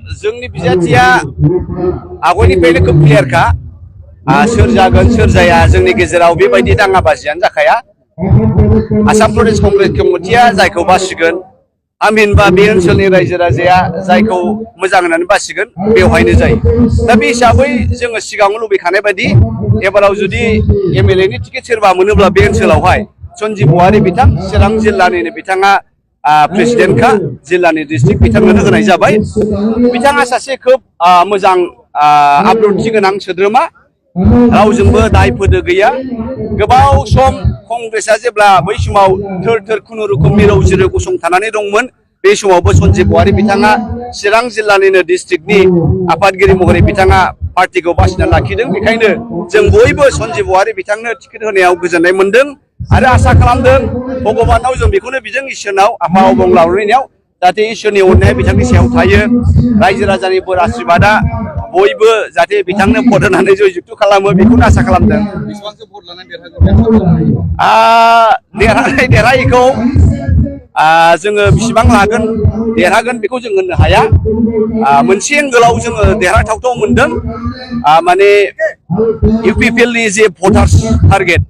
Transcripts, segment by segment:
जोंनि बिजाथिया आगोलनिफ्रायनो खोब क्लियारखा सोर जागोन सोर जाया जोंनि गेजेराव बेबायदि दाङाबाजियानो जाखाया आसाम प्रदेश कंग्रेस कमिटिया जायखौ बासिगोन आमिनबा बे ओनसोलनि रायजो राजाया जायखौ मोजां होननानै बासिगोन बेवहायनो जायो दा बे हिसाबै जोङो सिगाङाव लुबैखानाय बायदि एबाराव जुदि एमएलए नि टिकेट सोरबा मोनोब्ला बे ओनसोलावहाय सन्जीब औवारी बिथां चिरां जिल्लानिनो बिथाङा प्रेसिडेन्टखा जिल्लानि डिस्ट्रिक्ट बिथांनो होनाय जाबाय बिथाङा सासे खोब मोजां आब्रुथि गोनां सोद्रोमा रावजोंबो दाय फोदो गैया गोबाव सम कंग्रेसआ जेब्ला बै समाव थोर थोर खुनुरुखुम मिरौ जिरौ गसंथानानै दंमोन बे समावबो सन्जीब औवारी बिथाङा चिरां जिल्लानिनो डिस्ट्रिक्टनि आफादगिरि महरै बिथाङा पार्टिखौ बासिना लाखिदों बेखायनो जों बयबो सन्जीब औवारी बिथांनो टिकेट होनायाव गोजोननाय मोनदों आरो आसा खालामदों भगबानाव जों बेखौनो बिजों इसोरनाव आफा अबंलावरिनियाव जाहाथे इसोरनि अननाया बिथांनि सायाव थायो रायजो राजानि बोर आशीर्बादा बयबो जाहाथे बिथांनो भट होनानै जयजुक्त खालामो बेखौनो आसा खालामदों देरहायैखौ जोङो बेसेबां लागोन देरहागोन बेखौ जों होननो हाया मोनसे एंगोलाव जोङो देरहाथावथाव मोनदों माने इउपिपिएल नि जे भटार्स टारगेट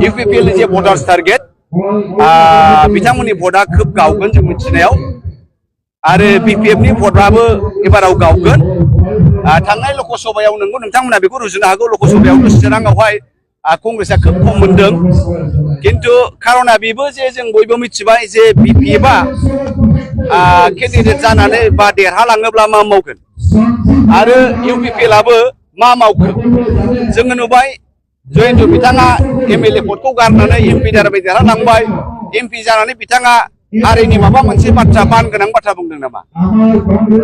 इउपिपिएल नि जे भटार्स टारगेट बिथांमोननि भटआ खोब गावगोन जों मिथिनायाव आरो बिपिएफ नि भटआबो एबाराव गावगोन थांनाय लकसभायाव नंगौ नोंथांमोना बेखौ रुजुनो हागौ लकसभायाव चिराङावहाय कंग्रेसआ खोब खम मोनदों किन्तु खारना बेबो जे जों बयबो मिथिबाय जे बिपिएफआ केन्डिडेट जानानै बा देरहालाङोब्ला मा मावगोन आरो इउपिपिएलआबो मा मावखो जोङो नुबाय जयन्त बिथाङा एमएलए भटखौ गारनानै एमपि जानानै देरहालांबाय एमपि जानानै बिथाङा हारिनि माबा मोनसे बाथ्रा मान गोनां बाथ्रा बुंदों नामा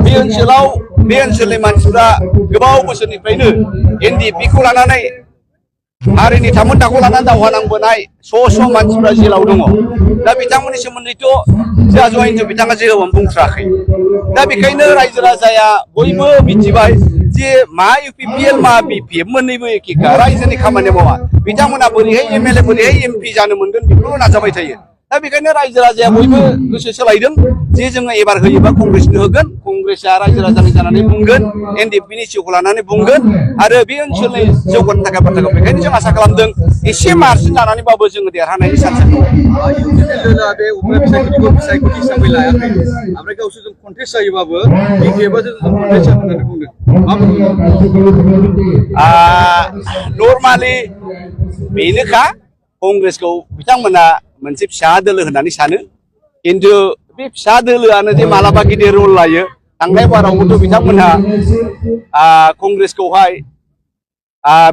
बे ओनसोलनि मानसिफ्रा गोबाव बोसोरनिफ्रायनो एनडिएफबि खौ लानानै हारिनि थामोनथाखौ लानानै दावहा नांबोनाय स' मानसिफ्रा जेलाव दङ दा बिथांमोननि सोमोन्दैथ' जोंहा जयन्त बिथाङा जेरावबो बुंथ्राखै दा बेखायनो रायजो राजाया बयबो मिथिबाय जे मा इउपिपिएल मा बिपिएफ मोन्नैबो एखेखा रायजोनि खामानि मावा बिथांमोना बोरैहाय एमएलए बोरैहाय एमपि जानो मोनगोन बेखौल' नाजाबाय थायो दा बेखायनो रायजो राजाया बयबो गोसो सोलायदों जे जोङो एबार होयोबा कंग्रेसनो होगोन कंग्रेसआ रायजो राजानि जानानै बुंगोन एनडिएफबि नि सिअ'खौ लानानै बुंगोन आरो बे ओनसोलनि जौगानो थाखाय बाथ्राखौ बेखायनो जों आसा खालामदों एसे मार्जिन लानानैबाबो जोङो देरहानायनि चान्स दङ नर्मालि बेनोखा कंग्रेसखौ बिथांमोना मोनसे फिसा दोलो होननानै सानो किन्तु बे फिसा दोलोआनो जे मालाबा गिदिर रल लायो थांनाय बारावबोथ' बिथांमोनहा कंग्रेसखौहाय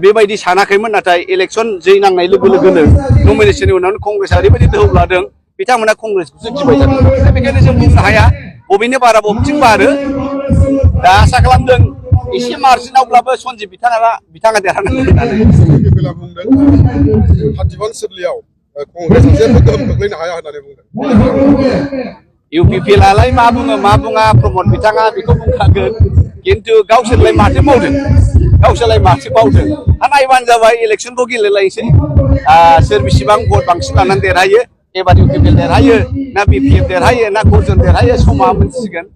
बेबायदि सानाखैमोन नाथाय इलेक्सन जै नांनाय लोगो लोगोनो नमिनेशननि उनावनो कंग्रेसआ ओरैबायदि दोहौ लादों बिथांमोना कंग्रेसखौसो गिबाय जादों दा बेखायनो जों बुंनो हाया बबेनि बारा बबेथिं बारो दा आसा खालामदों एसे मार्जिनावब्लाबो सन्जीब बिथाङा देरहानांगोन होननानै इउपिपिएलआलाय मा बुङो मा बुङा प्रमद बिथाङा बेखौ बुंखागोन किन्तु गावसोरलाय माथो मावदों गावसोरलाय माथो मावदों नायबानो जाबाय इलेक्सनखौ गेलेलायसै सोर बेसेबां भट बांसिन लानानै देरहायो एबार इउपिपिएल देरहायो ना बिपिएफ देरहायो ना गरजन देरहायो समा मोनसिगोन